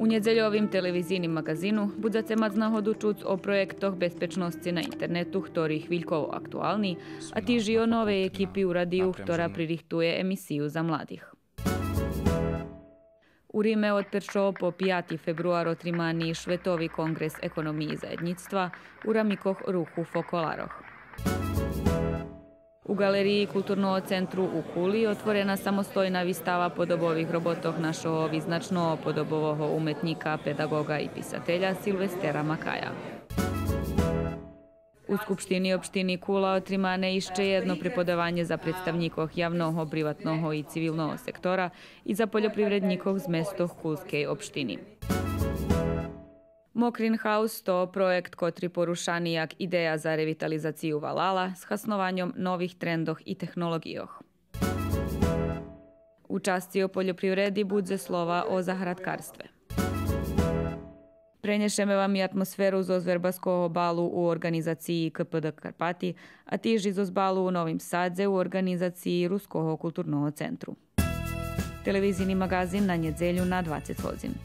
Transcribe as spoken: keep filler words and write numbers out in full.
У нєдзельовим телевизийним маґазину будзаце мац нагоду чуц о проєктох безпечносци на интернету, хтори хвильково актуални, а тиж и о новей екипи у радию, хтора пририхтує емисию за младих. У Риме од першого по пияти фебруар отримани Шветови конґрес економиї заєднїцтва у рамикох руху фоколарох. У ґалериї Културного центру у Кули отворена самостойна вистава подобових роботох нашого визначного подобового уметнїка, педаґоґа и писателя Силвестера Макая. У Скупштини општини Кула отримане ище єдно преподаванє за представнїкох явного, приватного и цивилного сектора и за польопривреднїкох з местох Кулскей општини. Мокрин хаус то проєкт котри порушани як идея за ревитализацию валала з хаснованьом нових трендох и технолоґийох. У часци о польопривреди будзе слова о заградкарстве. Пренєшеме вам и атмосферу зоз Вербаского балу у орґанизациї К П Д Карпати, а тиж и зоз балу у Новим Садзе у орґанизациї Руского културного центру. Телевизийни маґазин на нєдзелю на двацец годзин.